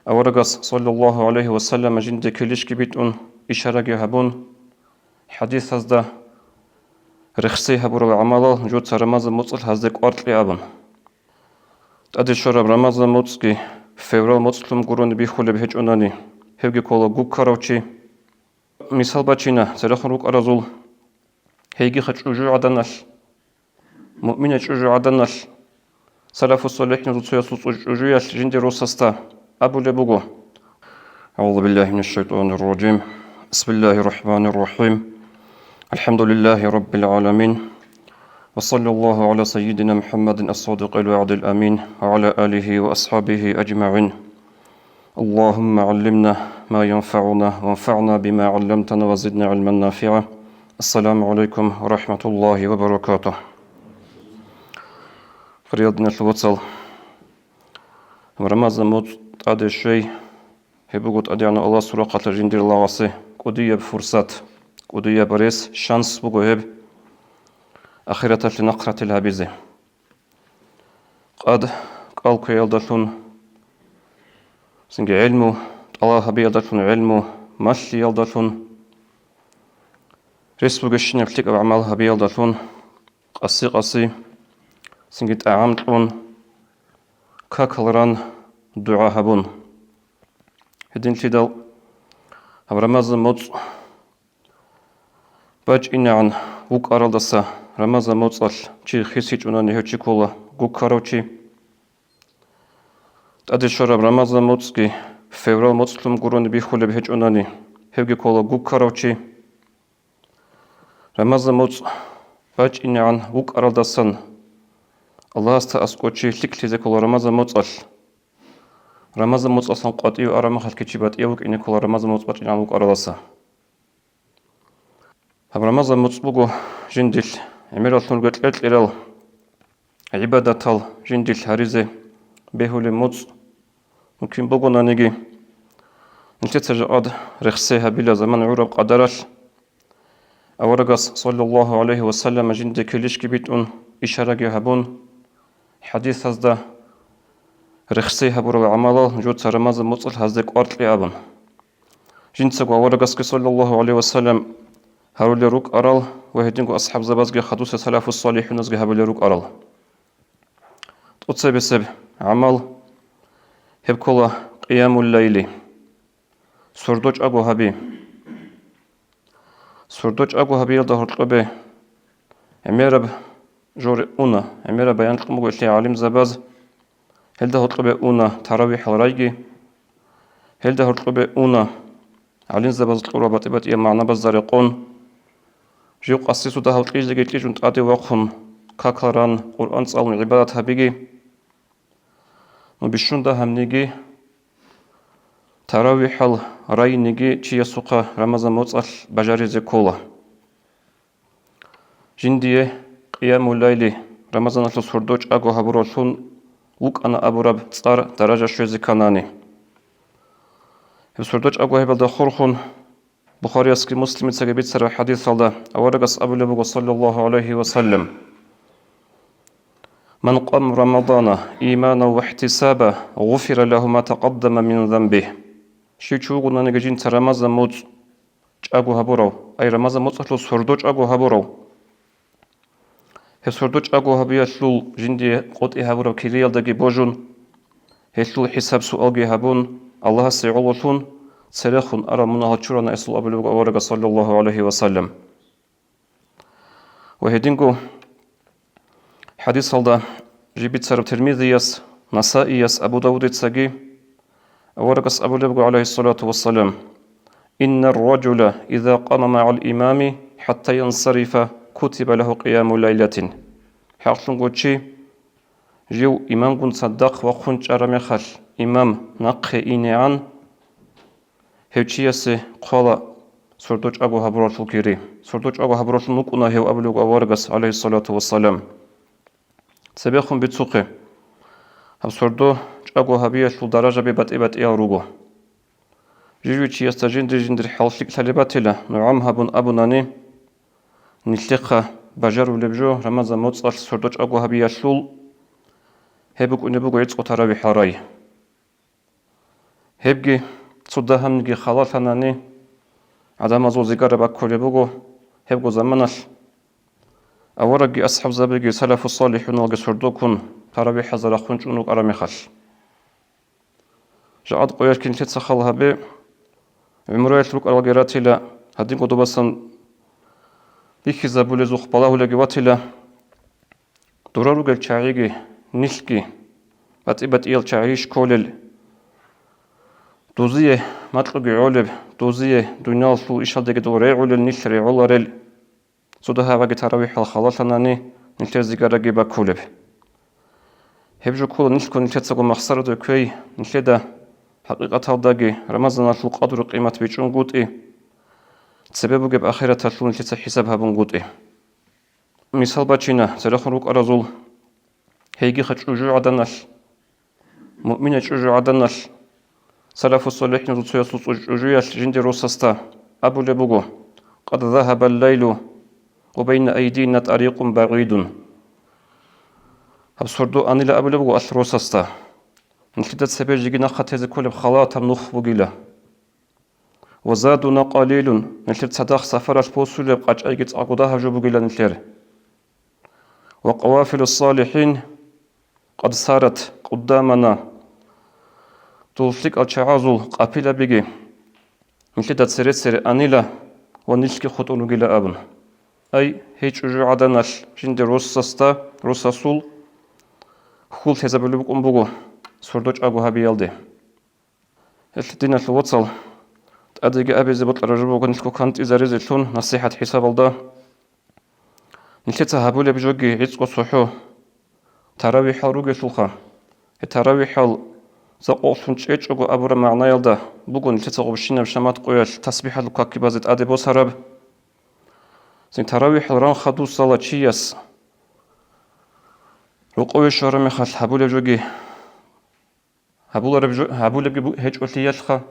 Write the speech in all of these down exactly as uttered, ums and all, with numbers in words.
Аварагас, саллаллагьу гӀалайгьи ва саллам, жинде килищги битӀун, ишараги гьабун, хӀадисазда рехсей гьабурал гӀамалал жуца Рамазан моцӀалъ гьазде кӀвар кье абун. ТӀаде щвараб Рамазан моцӀги феврал моцӀлъун гурони бихьулеб гьечӀонани, гьебги ккола гуккарав чи. Мисал бачина, церехун рукӀаразул гьейгиха чӀужугӀаданалъ, муъмина чӀужугӀаданалъ, салафу-салихӀиназул цоясул цӀу-, чӀужуялъ жинде росасда абулеб буго: أعوذ بالله من الشيطان الرجيم. بسم الله الرحمن الرحيم. الحمد لله رب العالمين. وصلى الله على سيدنا محمد الصادق الوعد الأمين وعلى آله وأصحابه أجمعين. اللهم علمنا ما ينفعنا وانفعنا بما علمتنا وزدنا علما نافعا. السلام عليكم ورحمة الله وبركاته. Хириял диналъул вацал, Рамазан моцӀ тӀаде щвей, гьеб буго ТӀадегӀанав Аллагьасул рахъалъа жиндир лагъасе кӀудияб фурсат, кӀудияб рес, шанс буго гьеб ахираталъе нахъралъи гьабизе. Къад кӀал кквеялдалъун, цинги гӀелму тӀалаб гьабиялдалъун, гӀелму малъиялдалъун, рес бугебщинаб лъикӀаб гӀамал гьабиялдалъун, къаси-къаси, цинги тӀагӀам кьун, какал ран, дугӀа гьабун. Гьединлъидал гьаб Рамазан моцӀ бачӀинегӀан вукӀаралдаса Рамазан моцӀалъ чи хисичӀунани гьев чи ккола гуккарав чи. ТӀаде щвараб Рамазан моцӀги феврал моцӀлъун гурони бихьулеб гьечӀонани, гьевги ккола гуккарав чи. Рамазан моцӀ бачӀинегӀан вукӀаралдасан Аллагьасда аскӀов чи лъикӀлъизе ккола Рамазан моцӀалъ. Рамазан моцӀалъан къватӀив араб мехалъги чи батӀияв вукӀине ккола Рамазан моцӀ бачӀинегӀан вукӀаралдаса. Гьаб Рамазан моцӀ буго жиндилъ гӀемераллъун ругел кьер-кьерал гӀибадатал жиндилъ гьаризе бегьулеб моцӀ. Мумкин бугонаниги, нилъеца жакъад рехсей гьабила заман гӀураб къадаралъ. Аварагас, саллаллагьу гӀалайгьи ва саллам, жинде килищги битӀун, ишараги гьабун, хӀадисазда рехсей гьабурал гӀамалал жуца Рамазан моцӀалъ гьазде кӀвар кье абун. Жинцаго аварагасги, саллаллагьу гӀалайгьи ва саллам, гьарулел рукӀарал ва гьединго асхӀабзабазги хадусел салафу-салихӀуназги гьабулел рукӀарал. ТӀоцебесеб гӀамал гьеб ккола къиямул-лайли, сордо чӀаго гьаби. Сордо чӀаго гьабиялда гьоркьобе гӀемераб жо уна, гӀемераб баян кьун буго гӀалимзабаз. Гьелда гьоркьобе уна таравихӀал райги, гьелда гьоркьобе уна гӀалимзабаз кьураб батӀи-батӀияб магӀнабазда рекъон, жив къаси цо дагьав кьижеги кьижун тӀаде вахъун, какал ран, Къуръан цӀалун гӀибадат гьабиги. Ну, бищун дагьабниги, таравихӀал райиниги чиясухъа Рамазан моцӀалъ бажаризе ккола. Жиндие къиямул-лайли, Рамазаналъул сордо чӀаго гьабуравлъун вукӀана абураб цӀар, даража щвезе кканани. Гьеб сордо чӀаго гьебалда хурхун, Бухариясги Муслимицаги бицараб хӀадисалда аварагас абулеб буго, саллаллагьу гӀалайгьи ва саллам: «Ман къама Рамадана иманан ва ихтисабан, гъуфира лагьу ма такъаддама мин занбигь». Щив чи вугонаниги жинца Рамазан моцӀ чӀаго гьабурав, ай Рамазан моцӀалъул сордо чӀаго гьабурав, гьеб сордо чӀаго гьабиялъул жиндие къотӀи гьабураб кириялдаги божун, гьелъул хӀисаб-суалги гьабун, Аллагьасе гӀололъун, церехун арал мунагьал чурана гьесул абулеб буго аварагас, саллаллагьу гӀалайгьи ва саллам. Ва гьединго хӀадисалда жиб бицараб Тирмизияс, Насаияс, Абу Давудицаги аварагас абулеб буго, гӀалайгьиссалату вассалам: «Иннар ражула иза къама магӀал имами хӀатта янсарифа, кутиба лагьу къияму лайлатин». ХӀакълъунго чи, жив имамгун цадахъ вахъун чӀараб мехалъ, имам нахъе инегӀан, гьев чиясе хъвала сордо чӀаго гьабуралъул кири. Сордо чӀаго гьабуралъун вукӀуна гьев абулеб аварагас, гӀалайгьиссалату вассалам. Цебехун бицухъе, гьаб сордо чӀаго гьабиялъул даражаби батӀи-батӀиял руго. Жив-жив чиясда жиндир-жиндир хӀал лъикӀлъалеб батила, нугӀам гьабун абунани, нилъехъа бажарулеб жо Рамазан моцӀалъ сордо чӀаго гьабиялъул, гьеб букӀунеб буго гӀицӀго таравихӀал рай. Гьебги цо дагьабниги халалъанани, гӀадамазул зигараб баккулеб буго гьебго заманалъ. Аварагги асхӀабзабиги салафу салихӀуналги сордоккун таравихӀазда рахун чӀун рукӀараб мехалъ. Жакъад къоялъги нилъеца хал гьабе, гӀумруялъ рукӀаралги ратила, гьадин кӀодобасан бихьизабулезухъ балагьулаги ватила. Дора ругел чагӀиги, нилъги, батӀи-батӀиял чагӀи щолел, дузие макьуги гӀолеб, дузие дуниялалъул ишалдеги дол регӀулел нилъ регӀоларел, цо дагьабаги таравихӀал халалъанани нилъер зигараги баккулеб. Гьеб жо ккола нилъго нилъецаго махсарадул квей, нилъеда хӀакъикъаталдаги Рамазаналъул къадру-къимат бичӀчӀунгутӀи, цебе бугеб ахираталъул нилъеца хӀисаб гьабунгутӀи. Мисал бачина церехун рукӀаразул, гьейгиха чӀужугӀаданалъ, муъмина чӀужугӀаданалъ, салафу-салихӀиназул цоясул цӀу-, чӀужуялъ жинде росасда абулеб буго: «Къад загьабал лайлу ва байна айдина тарикъун багӀидун». Гьаб сордо анила абулеб буго алъ росасда: «Нилъеда цебе жеги нахъа тезе кколеб халатаб нух бугила. Ва задуна къалилун, нилъер цадахъ сафаралъ босулеб къачӀайги цӀакъго дагьаб жо бугила нилъер. Ва къавафилу салихӀин къад сарат къуддамана». Дол лъикӀал чагӀазул къапилабиги нилъеда цере-цере анила ва нилъги хутӀун ругила абун. Ай, гьей чӀужугӀаданалъ жинде росасда, росасул хьул лъезабулеб букӀун буго сордо чӀаго гьабиялде. Гьелъ, диналъул вацал, тӀадеги абизе бокьараб жо буго нилъго кантӀизаризелъун насихӀат хӀисабалда. Нилъеца гьабулеб жоги гӀицӀго цохӀо таравихӀал ругелъулха. Гьеб таравихӀал закъокълъун чӀечӀого абураб магӀнаялда буго нилъеца гъубщинаб шамат къоялъ тасбихӀалъул каки базе тӀаде босараб. Цин таравихӀал ран хадусала чияс рокъове щвараб мехалъ гьабулеб жоги гьабулареб жо-, гьабулебги бу-, гьечӀолъиялъха.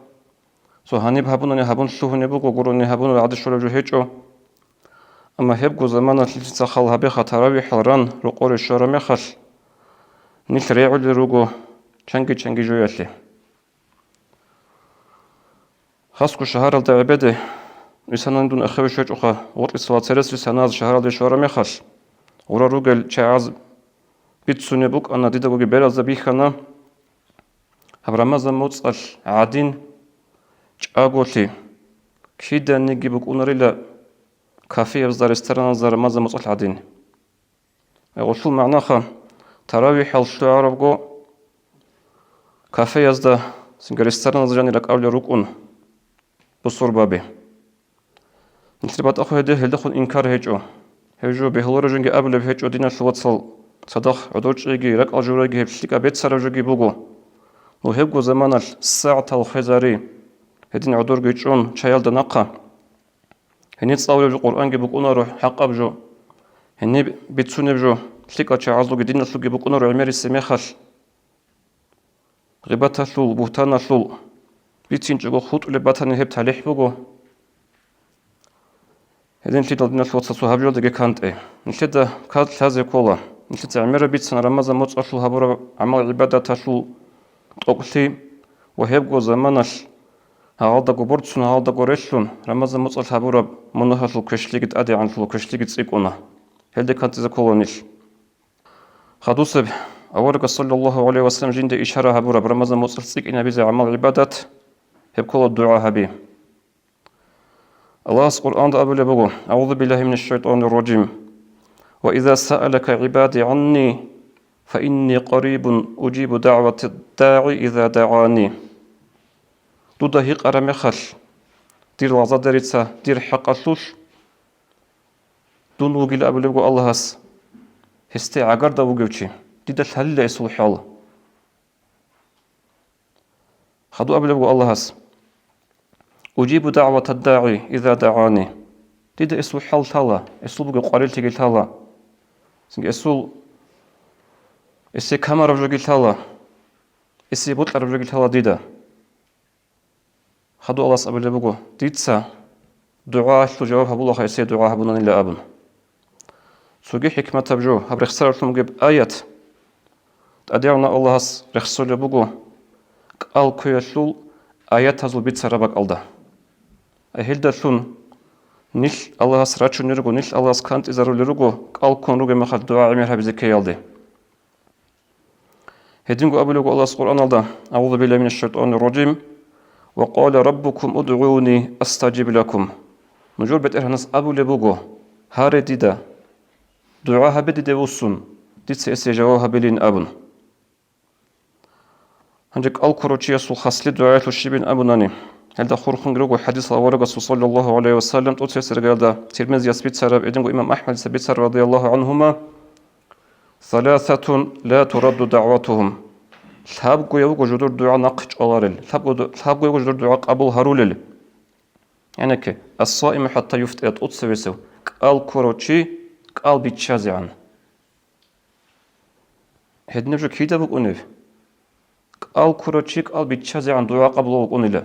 Цо гьаниб гьабунани гьабун лъугьунеб буго, гурони гьабунал гӀадин щолеб жо гьечӀо. Амма гьебго заманалъ нилъеца хал гьабеха таравихӀал ран рокъоре щвараб мехалъ, нилъ регӀулел руго чанги-чанги жоялъе. Хасго шагьаралда гӀебеде, исанани дун эхеве щвечӀоха, гъоркьисала цересел саназ шагьаралде щвараб мехалъ, гъура ругел чагӀаз бицунеб букӀана, дидагоги беразда бихьана. Гьаб Рамазан моцӀалъ гӀадин, чӀаголъи, киданиги букӀунарила кафеябазда, рестораназда Рамазан моцӀалъ гӀадин. Гъолъул магӀнаха, таравихӀал лъугӀарабго кафеязда, цинги рестораназда жанир ракӀалде рукӀун бусурбаби. Нилъер батӀа хъведе гьелдехун инкар гьечӀо. Гьев жо бегьуларо жинги абулеб гьечӀо, диналъул вацал, цадахъ гӀодор чӀеги, ракӀал жураги гьеб лъикӀаб беццараб жоги буго. Ну гьебго заманалъ сагӀатал хвезари, гьедин гӀодорги чӀун чаялда нахъа. Гьениб цӀалулеб жо Къуръанги букӀунаро хӀакъаб жо, гьениб бицунеб жо лъикӀал чагӀазулги диналъулги букӀунаро гӀемерисеб мехалъ. Гъибаталъул, бугьтаналъул бицинчӀого хутӀулеб батани, гьеб талихӀ буго. Гьединлъидал, диналъул вацал, цо гьаб жоялдаги кантӀе. Нилъеда кад лъазе ккола. Нилъеца гӀемераб бицана Рамазан моцӀалъул гьабураб гӀамал-гӀибадаталъул тӀокӀлъи ва гьебго заманалъ гьагъалдаго борцун, гьагъалдаго релълъун Рамазан моцӀалъ гьабураб мунагьалъул квешлъиги тӀадегӀанлъула, квешлъиги цӀикӀкӀуна. Гьелде кантӀизе ккола нилъ. Хадусеб, аварагас, саллаллагьу гӀалайгьи вассалам, жинде ишара гьабураб Рамазан моцӀалъ цӀикӀкӀинабизе гӀамал-гӀибадат, гьеб ккола дугӀа гьаби. Аллагьас Къуръанда абулеб буго: «АгӀузу биллагьи минаш шайтӀанир ражим. Ва иза саалака гӀибади гӀанни, фа инни къарибун, уджибу дагӀватад дагӀи иза дагӀани». Дуда гьикъараб мехалъ, дир лагъзадерица, дир хӀакъалъулъ, дун вугила абулеб буго Аллагьас, гьесде гӀагарда вугев чи, дида лъалила гьесул хӀал. Хадуб абулеб буго Аллагьас: «Уджибу дагӀватад дагӀи иза дагӀани». Дида гьесул хӀал лъала, гьесул бугеб къварилъиги лъала. Цинги гьесул, гьесие камараб жоги лъала, гьесие бокьараб жоги лъала дида. Хадуб Аллагьас абулеб буго: «Дица дугӀаялъул жаваб гьабулаха гьесие дугӀа гьабунанила», – абун. Цоги хӀикматаб жо, гьаб рехсаралъун бугеб аят. ТӀадегӀанав Аллагьас рехсолеб буго кӀал кквеялъул аятазул бицараб бакӀалда. Гьелдалъун нилъ Аллагьас рачунел руго, нилъ Аллагьас кантӀизарулел руго, кӀал ккун ругеб мехалъ дугӀа гӀемер гьабизе ккеялде. Гьединго абулеб буго Аллагьас Къуръаналда: «أعوذ بالله من الشيطان الرجيم. وقال ربكم ادعوني أستجب لكم». Нужер БетӀергьанас абулеб буго: «Гьаре дида, дугӀа гьабе диде вуссун, дица гьесие жаваб гьабилин», – абун. Гьанже кӀал ккурав чиясул хаслъи дугӀаялъул щибин абунани, гьелда хурхунги руго хӀадисалда аварагасул саллаллагьу гӀалайгьи ва саллам тӀоцебесеб иргаялда, Тирмизияс бицараб, гьединго имам АхӀмадица бицараб, радияллагьу гӀангьума: «ثلاثة لا ترد دعوتهم». Лъабгояв вуго жидер дугӀа нахъе чӀваларел, лъабго-, лъабгояв вуго жидер дугӀа къабул гьарулел. ГӀенекке, «الصائم حتى يفطر», тӀоцебесев, кӀал ккурав чи кӀал биччазегӀан. Гьединаб жо кида букӀунеб? КӀал ккурав чи кӀал биччазегӀан дугӀа къабул вукӀунила.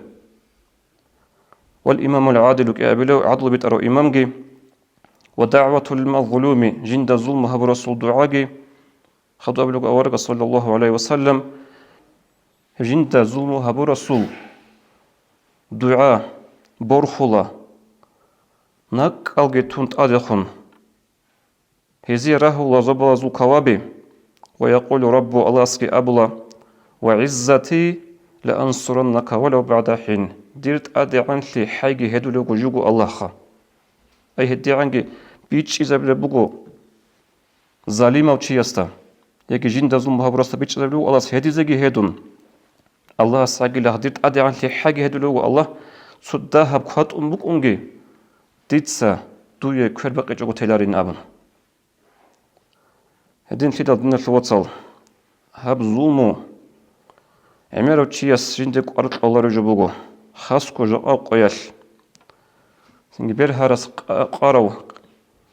«والإمام العادل», кӀиабилев гӀадлу битӀарав имамги, «ودعوة المظلوم», жинда зулму гьабурасул дугӀаги, хадуб абулеб аварагас, саллаллагьу гӀалайгьи ва саллам, жинда зулму гьабурасул дугӀа борхула, накӀкӀалги тун тӀадехун. Гьезие рагьула зобалазул каваби, «ويقول الرب», Аллагьасги абула: «وعزتي لأنصرنك ولو بعد حين». Дир ТӀадегӀанлъи хӀайги гьедулев вуго живго Аллагьха. Ай гьедигӀанги бичӀчӀизабулеб буго залимав чиясда, яги жинда зулму гьабурасда бичӀчӀизабулеб буго Аллагьас гьедизеги гьедун. Аллагьас гьагила, дир ТӀадегӀанлъи хӀайги гьедулев вуго Аллагь, цо дагьаб кватӀун букӀунги, дица дуе квер бакъичӀого теларин абун. Гьединлъидал, диналъул вацал, гьаб зулму гӀемерав чияс жинде кӀвар кьоларев жо буго, хасго жакъа къоялъ. Цинги бергьарас къа-, къарав,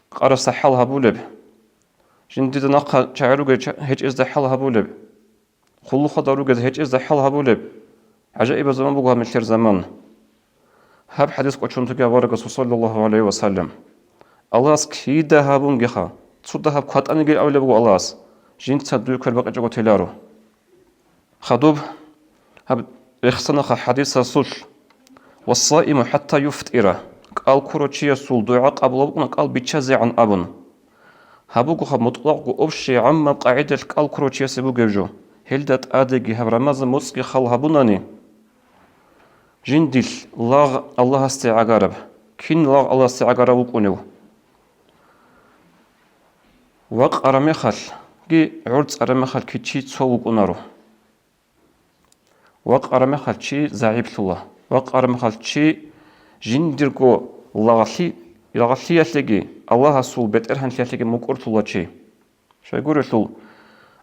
къарасда хӀал гьабулеб, жиндида нахъа чагӀи ругел ча-, гьечӀезда хӀал гьабулеб. Хъулухъалда ругез гьечӀезда хӀал гьабулеб. ГӀажаибаб заман буго гьаб нилъер заман. Гьаб хӀадис кӀочон тоги аварагасул, саллаллагьу гӀалайгьи ва саллам. Аллагьас кида гьабунгеха, цо дагьаб кватӀаниги абулеб буго Аллагьас, жинца дуе квер бакъичӀого теларо. Хадуб гьаб рехсанаха хӀадисасулъ: «والصائم حتى يفطر», кӀал ккурав чиясул дугӀа къабул букӀуна кӀал биччазегӀан абун. Гьаб бугоха мутӀлакъго общий гӀаммаб къагӀидалъ кӀал ккурав чиясе бугеб жо. Гьелда тӀадеги гьаб Рамазан моцӀги хал гьабунани, жиндилъ лагъ Аллагьасде гӀагараб, кин лагъ Аллагьасде гӀагарав вукӀунев? Вакъара мехалъги гӀорцӀара мехалъ чи цо вукӀунаро. Вакъара мехалъ чи загӀиплъула. Вакъара мехалъ чи жиндирго лагълъи-, лагълъиялъеги, Аллагьасул бетӀергьанлъиялъеги мукӀурлъула чи. Щайгурелъул,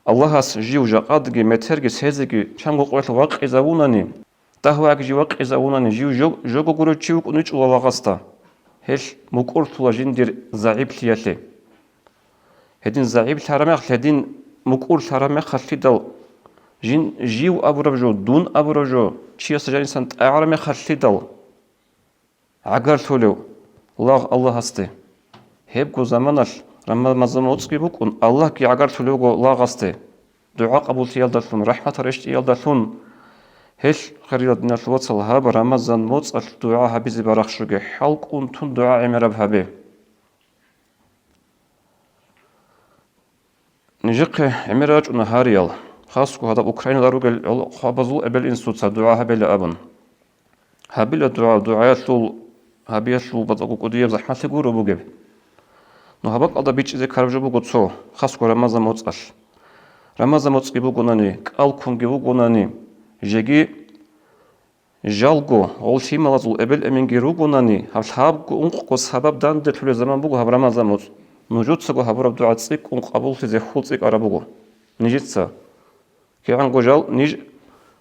Аллагьас жив жакъадги метерги сезеги чанго къоялъ вакъизавунани, дагьабги жив вакъизавунани, жив жо-, жого гурев чи вукӀун вичӀула лагъасда. Гьелъ мукӀурлъула жиндир загӀиплъиялъе. Гьедин загӀиплъараб мехалъ, гьедин мукӀурлъараб мехалъ лъидал жин, жив абураб жо, дун абураб жо, чиясда жанисан тӀагӀараб мехалъ лъидал гӀагарлъулев лагъ Аллагьасде. Гьебго заманалъ Рамазан моцӀги букӀун, Аллагьги гӀагарлъулев вуго лагъасде, дугӀа къабуллъиялдалъун, рахӀмат рещтӀиялдалъун. Гьелъ, хириял диналъул вацал, гьаб Рамазан моцӀалъ дугӀа гьабизе барахщуге, хӀалкӀун тун дугӀа гӀемераб гьабе. Нижехъе гӀемер рачӀуна гьариял, хасго гьадаб Украинала ругел гӀолохъабазул эбел-инсуца дугӀа гьабила абун. Гьабила дугӀа, дугӀаялъул, гьабиялъул батӀаго кӀудияб захӀмалъи гуро бугеб. Ну гьаб бакӀалда бичӀчӀизе ккараб жо буго цо, хасго Рамазан моцӀалъ. Рамазан моцӀги бугонани, кӀал ккунги вугонани, жеги жалго, гъол лъималазул эбел-эменги ругонани, гьаб лъабго ункъго сабаб данделъулеб заман буго гьаб Рамазан моцӀ. Нужецаго гьабураб дугӀа цӀикӀкӀун къабуллъизе хьул цӀикӀкӀараб буго нижеца. КигӀанго жал ниж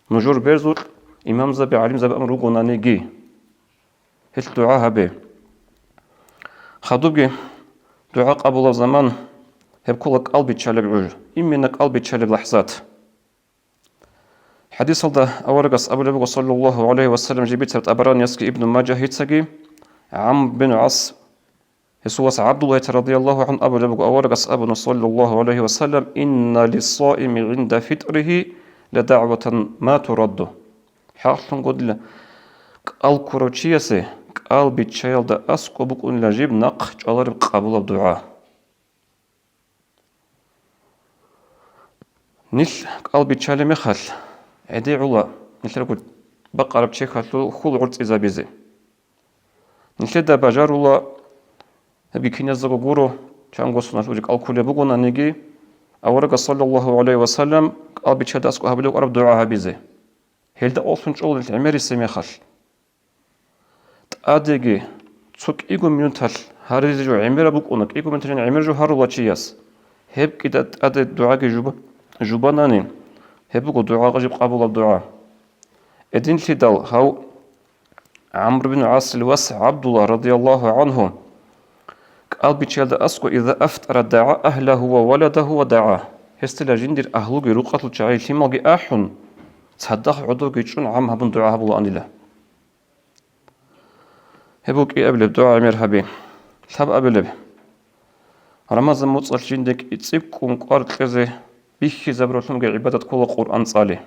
нужер берзукь имамзаби, гӀалимзаби ам ругонаниги, гьелъ дугӀа гьабе. Хадубги дугӀа къабулаб заман гьеб ккола кӀал биччалеб гӀуж, именно кӀал биччалеб лахӀзат. ХӀадисалда аварагас абулеб буго, саллаллагьу гӀалайгьи ва саллам, жиб бицараб ТӀабараниясги Ибну Мажагьицаги, ГӀамр бин ГӀас, гьесул вас ГӀабдуллагьица радияллагьу гӀангьу абулеб буго, аварагас абуна, саллаллагьу гӀалайгьи ва саллам: «إن للصائم عند فطره لدعوة ما ترد». ХӀакълъун гъодила, кӀал ккурав чиясе кӀал биччаялда аскӀоб букӀунила жиб нахъ чӀвалареб къабулаб дугӀа. Нилъ кӀал биччалеб мехалъ, гӀедегӀула нилъерго бакъараб чехьалъул хьул гӀорцӀизабизе. Нилъеда бажарула, гьебги киназдаго гуро, чанго соналъ урикӀал кколеб бугонаниги, аварагас, саллаллагьу гӀалайгьи ва саллам, кӀал биччаялда аскӀоб гьабулеб букӀараб дугӀа гьабизе. Гьелда къолъун чӀола нилъ гӀемерисеб мехалъ. ТӀадеги цо кӀиго минуталъ гьаризе жо гӀемераб букӀуна, кӀиго минуталъ гӀемер жо гьарула чияс. Гьеб кӀида тӀаде дугӀаги жуба-, жубанани, гьеб буго дугӀа жиб къабулаб дугӀа. Гьединлъидал гьав ГӀамр бин ГӀасил вас ГӀабдулла, радияллагьу гӀангьу, кӀал биччаялда аскӀо: «Иза афтӀара дагӀа агьлагьу ва валадагьу ва дагӀа». Гьесдила жиндир агьлуги рукъалъул чагӀи лъималги ахӀун, цадахъ гӀодовги чӀун гӀам гьабун дугӀа гьабулаанила. Гьеб букӀи абилеб дугӀа гӀемер гьаби. Лъаб абилеб. Рамазан муцӀалъ жинда кӀицӀиккун кӀвар кьезе бихьизабуралъунги гӀибадат ккола Къуръан цӀали.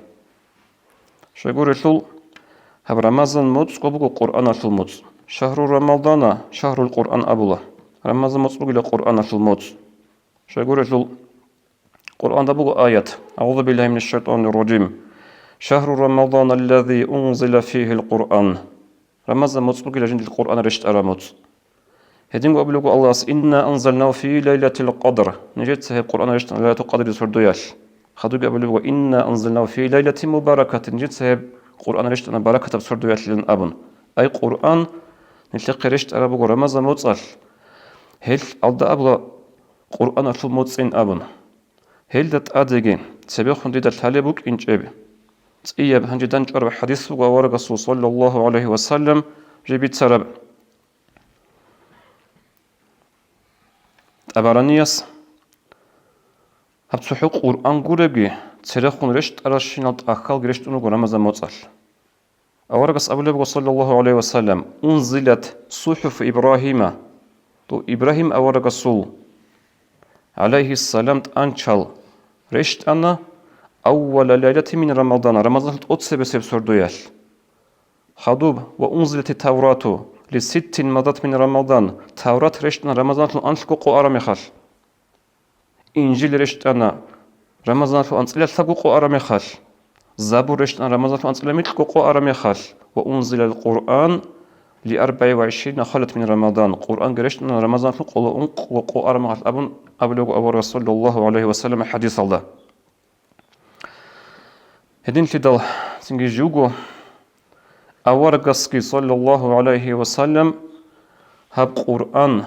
Щайгурелъул, гьаб Рамазан муцӀго буго Къуръаналъул муцӀ. Шагьру Рамадана, шагьрул Къуръан абула. Рамазан муцӀ бугила Къуръаналъул муцӀ. Щайгурелъул, Къуръанда буго аят: «АгӀузу биллагьи минаш шайтанир ражим. Шагьру Рамаданаллази унзила фигьил Къуръан». Рамазан муцӀ бугила жиндир Къуръан рещтӀараб муцӀ. Гьединго абулеб буго Аллагьас: «Инна анзалнагьу фи лайлатил къадр». Нижеца гьеб Къуръан рещтӀана Лайлатул Къадрил сордоялъ. Хадуги абулеб буго: «Инна анзалнагьу фи лайлатин мубаракатин». Нижеца гьеб Къуръан рещтӀана баракатаб сордоялъилан абун. Ай Къуръан нилъехъе рещтӀараб буго Рамазан муцӀалъ. Гьелъ алда абула Къуръаналъул муцӀин абун. Гьелда тӀадеги цебехун дида лъалеб букӀинчӀеб цӀияб гьанже дандчӀвараб хӀадис буго аварагасул, саллаллагьу гӀалайгьи ва саллам, жиб бицараб. ТӀабаранияс гьаб цохӀо Къуръан гуребги, церехун рещтӀаращинал тӀахьалги рещтӀун руго Рамазан муцӀалъ. Аварагас абулеб буго, саллаллагьу гӀалайгьи ва саллам: «Унзилат сухӀуфу Ибрагьима», то Ибрагьим аварагасул, гӀалайгьиссалам, тӀанчал рещтӀана, «аввала лайлатин мин Рамадан», Рамазаналъул тӀоцебесеб сордоялъ. Хадуб: «Ва унзилати Таврату ли ситтин мадат мин Рамадан», Таврат рещтӀана Рамазаналъул анлъго къо араб мехалъ. Инжил рещтӀана Рамазаналъул анцӀила лъабго къо араб мехалъ. Забур рещтӀана Рамазаналъул анцӀила микьго къо араб мехалъ. «Ва унзилал Къуръан ли арбагӀи ва гӀишрина халат мин Рамадан». Къуръанги рещтӀана Рамазаналъул къоло ункъго къо араб мехалъ абун абулеб буго аварагас, саллаллагьу гӀалайгьи ва саллам, хӀадисалда. Гьединлъидал цинги живго аварагасги, саллаллагьу гӀалайгьи ва саллам, гьаб Къуръан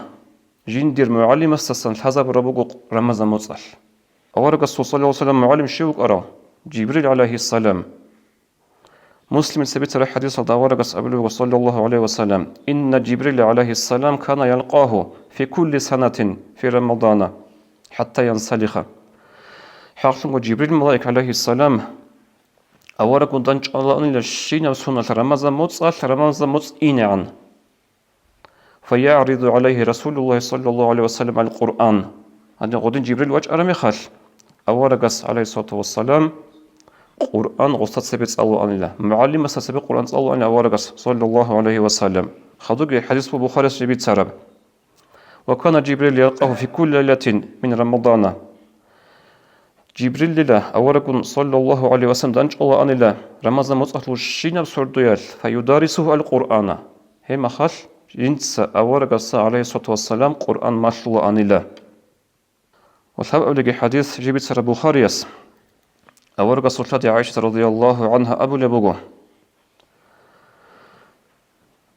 жиндир мугӀалимасдасан лъазабураб буго Рамазан муцӀалъ. Аварагасул, саллаллагьу гӀалайгьи ва саллам, мугӀалим щив вукӀарав? Жибрил гӀалайгьиссалам. Муслимил цебе царай хӀадисалда аварагас абулеб буго, саллаллагьу гӀалайгьи ва саллам: «Инна Жибрил гӀалайгьиссалам кана ялкъагьу фи кулли санатин фи Рамадана хӀатта янсалиха». ХӀакълъунго Жибрил малаик гӀалайгьиссалам аварагун дандчӀвалаанила щинаб соналъ Рамазан муцӀалъ, Рамазан муцӀ инегӀан. «ФаягӀриду гӀалайгьи Расулуллагьи саллаллагьу гӀалайгьи ва саллам ал-Къуръан». Гьанже гъодин Жибрил вачӀараб мехалъ, аварагас, гӀалайгьиссалату вассалам, Къуръан гъосда цебе цӀалулаанила, мугӀалимасда цебе Къуръан цӀалулаанила аварагас, саллаллагьу гӀалайгьи ва саллам. Хадуги хӀадис буго Бухарияс жиб бицараб: «Ва кана Жибрил ялкъагьу фи кулли лайлатин мин Рамадана». Жибрилила аварагун, саллаллагьу гӀалайгьи ва саллам, дандчӀвалаанила Рамазан муцӀалъул щинаб сордоялъ, «фаюдаррисугьу ал-Къуръана». Гьеб мехалъ жинца аварагасда, гӀалайгьиссалату вассалам, Къуръан малъулаанила. Ва лъабабилебги хӀадис жиб бицараб Бухарияс. Аварагасул лъади ГӀайшат, радияллагьу гӀангьа, абулеб буго: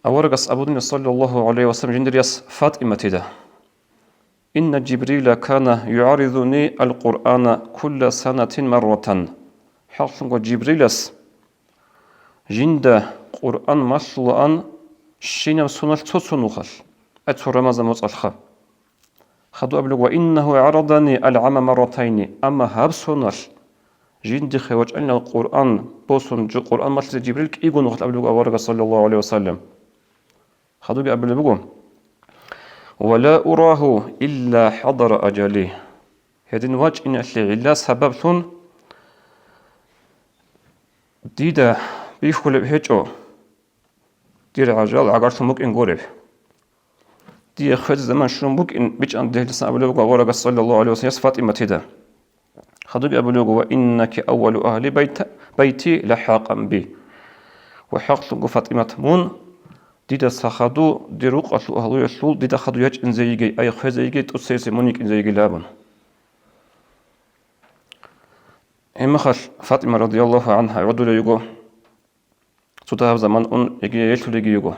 Аварагас абунила, саллаллагьу гӀалайгьи ва саллам, жиндир яс ФатӀиматида: «Инна Жибрила кана югӀарризуни ал-Къуръана кулла санатин марратан». ХӀакълъунго Жибрилас жинда Къуръан малъулаан щинаб соналъ цо-цо нухалъ, ай цо Рамазан муцӀалъха. Хадуб абулеб: «Ва иннагьу гӀарадани ал-гӀама марратайни», амма гьаб соналъ жиндихъе вачӀанилан Къуръан босун, жо-, Къуръан малъизе Жибрил кӀиго нухалъ абулеб буго аварагас, саллаллагьу гӀалайгьи ва саллам. Хадуги абулеб буго: «Ва ла урагьу илла хӀадара ажали». Гьедин вачӀиналъе гӀилла сабаблъун дида бихьулеб гьечӀо, дир гӀажал гӀагарлъун букӀин гуреб. Дие хвезе заман щун букӀин, бичӀчӀан дагьлъисан абулеб буго аварагас, саллаллагьу гӀалайгьи вассалам, ФатӀиматида. Хадубги абулеб буго: «Ва иннаки аввалу агьли байта-, байти лагьакъан би». Ва хӀакълъунго, ФатӀимат, мун дидаса хаду, дир рукъалъул агьлуялъул дида хаду ячӀинзе йигей, ай хвезе йигей, тӀоцебесеб мун йикӀинзе йигила абун. Гьеб мехалъ ФатӀима радияллагьу гӀангьа гӀодулей йиго. Цо дагьаб заман ун йигей, елъулей йиго.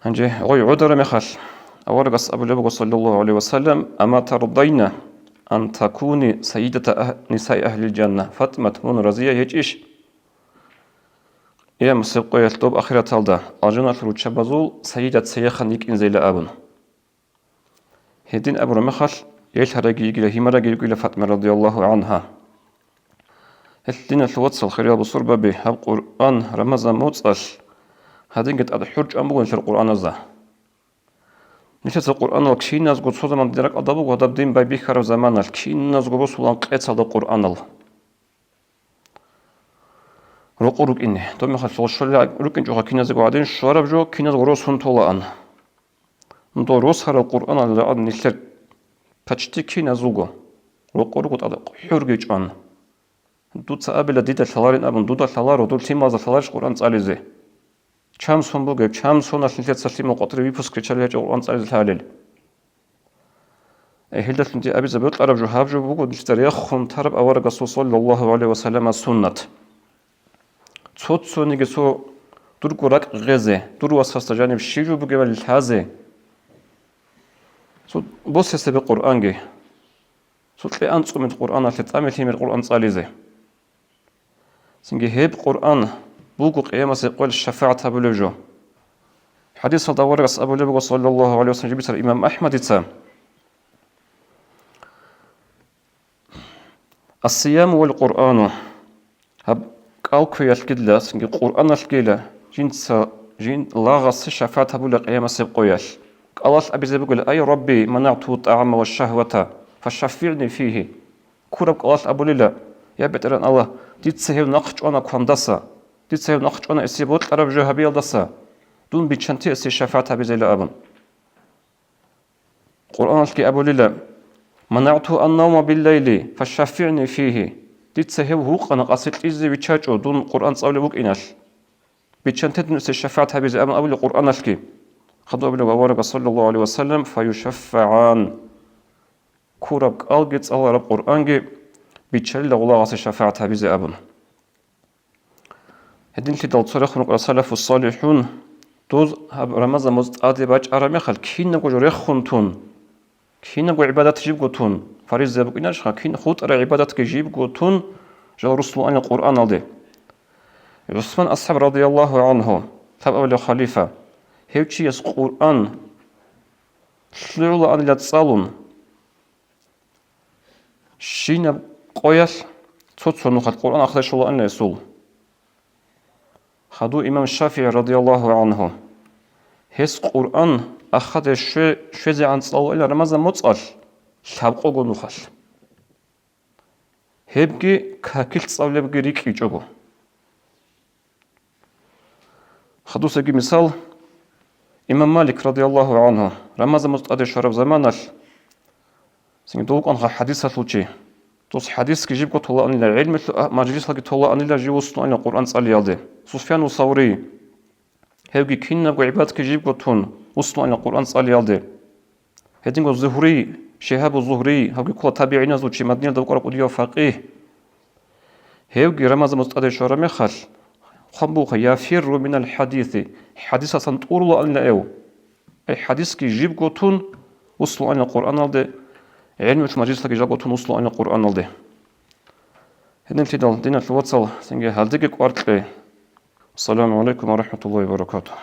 Гьанже гъой гӀодара мехалъ, аварагас абулеб буго, саллаллагьу гӀалайгьи вассалам: «Ама тардайна ан такуни сайидата агь-, нисаи агьлил жанна?» ФатӀимат, мун разия гьечӀищ, я, мусеб къоялъ доб ахираталда алжаналъул руччабазул сайидат цеяхъан йикӀинзейила абун. Гьедин абураб мехалъ, елъараги йигила, гьимараги йигила ФатӀима радияллагьу гӀангьа. Гьелъ, диналъул вацал, хириял бусурбаби, гьаб Къуръан Рамазан моцӀалъ гьадинги тӀад хӀурчӀан буго нилъер Къуръаназда. Нилъеца Къуръанал киназго цо заман дир ракӀалда буго, гьадаб дин байбихьараб заманалъ киназго росулан къецалда Къуръанал. Рокъор рукӀине. Доб мехалъ щолел рукӀинчӀоха киназего гӀадин, щвараб жо киназго рос гьун толаан. Дол росарал Къуръанал рагӀад нилъер почти киназулго. Рокъор руго тӀад хӀурги чӀван. Дуца абила, дида лъаларин абун, дуда лъаларо, дур лъималазда лъаларищ Къуръан цӀализе? Чам сон бугеб, чам соналъ нилъеца лъимал къватӀире выпуск риччалел гьечӀеб Къуръан цӀализе лъалел? Э, гьелдалъун дие абизе бокьараб жо гьаб жо буго нилъеца рехун тараб аварагасул, саллаллагьу гӀалайгьи вассалама, суннат. Цо-цониги цо дурго ракӀ гъезе, дур васасда жаниб щиб жо бугебали лъазе. Цо босесебе Къуръанги. Цо кье анцӀго минут Къуръаналъе, тӀамил-лъимер Къуръан цӀализе. Цинги гьеб Къуръан буго къиямасеб къоялъ шафагӀат гьабулеб жо. ХӀадисалда аварагас абулеб буго, саллаллагьу гӀалайгьи вассалам, жиб бицараб имам АхӀмадица: «Ас-сияму вал Къуръану». Гьаб кӀал кквеялъгила, цинги Къуръаналъгила жинца жин лагъасе шафагӀат гьабула къиямасеб къоялъ. КӀалалъ абизе бугила: «Ай Рабби, манагӀту тӀагӀама ва шагьвата, фашаффигӀни фигьи». Ккураб кӀалалъ абулила: «Я БетӀергьан Аллагь, дица гьев нахъ чӀвана квандаса, дица гьев нахъ чӀвана эсие бокьараб жо гьабиялдаса, дун биччанте эсие шафагӀат гьабизейила», – абун. Къуръаналъги абулила: «МанагӀту ан-навма биллайли, фашаффигӀни фигьи». Дица гьев гьукъана къаси кьезе виччачӀо, дун Къуръан цӀалулеб букӀиналъ. Биччанте дун эсие шафагӀат гьабизе абун абула Къуръаналъги. Хадуб абула аварагас, саллаллагьу гӀалайгьи вассалам: «ФаюшаффагӀан». Ккураб кӀалги цӀалараб Къуръанги биччалила гъулагъасе шафагӀат гьабизе абун. Гьединлъидал цо рехун рукӀарал салафу-салихӀун, доз гьаб Рамазан моцӀ тӀаде бачӀараб мехалъ, кинабго жо рехун тун, кинабго гӀибадат жибго тун, фариза букӀинарищха, кин хутӀараб гӀибадатги жибго тун, жал руссун анила Къуръаналде. ГӀусман асхӀаб радияллагьу гӀангьу, лъабабилев халифа, гьев чияс Къуръан лъугӀулаанила цӀалун, щинаб къоялъ цо-цо нухалъ Къуръан ахъде щолаанила гьесул. Хадув имам ШафигӀи радияллагьу гӀангьу, гьес Къуръан ахъде щве-, щвезегӀан цӀалулаанила Рамазан моцӀалъ лъабкъого нухалъ. Гьебги какилъ цӀалулебги рикӀкӀичӀого. Хадусаги мисал, имам Малик радияллагьу гӀангьу, Рамазан моцӀ тӀаде щвараб заманалъ, цинги дов вукӀанха хӀадисалъул чи. Дос хӀадисги жибго толаанила, гӀелмулъ-, а, мажлисалги толаанила жив вуссунанила Къуръан цӀалиялде. Суфьяну Саврий, гьевги кинабго гӀибадатги жибго тун, вуссунанила Къуръан цӀалиялде. Гьединго Зугьрий, Шигьабу Зугьрий, гьавги ккола табигӀиназул чи, Мадинаялда вукӀарав кӀудияв факъигь. Гьевги Рамазан моцӀ тӀаде щвараб мехалъ, хъван бугоха: «Яфирру минал хӀадиси», хӀадисасан тӀурулаанила гьев. Ай, хӀадисги жибго тун, вуссунанила Къуръаналде, гӀелмулъ мажлисалги жалго тун, вуссунанила Къуръаналде. Гьединлъидал, диналъул вацал, цинги гьалдеги кӀвар кье. Ассаламу гӀалайкум ва рахӀматуллагьи ва баракатугь.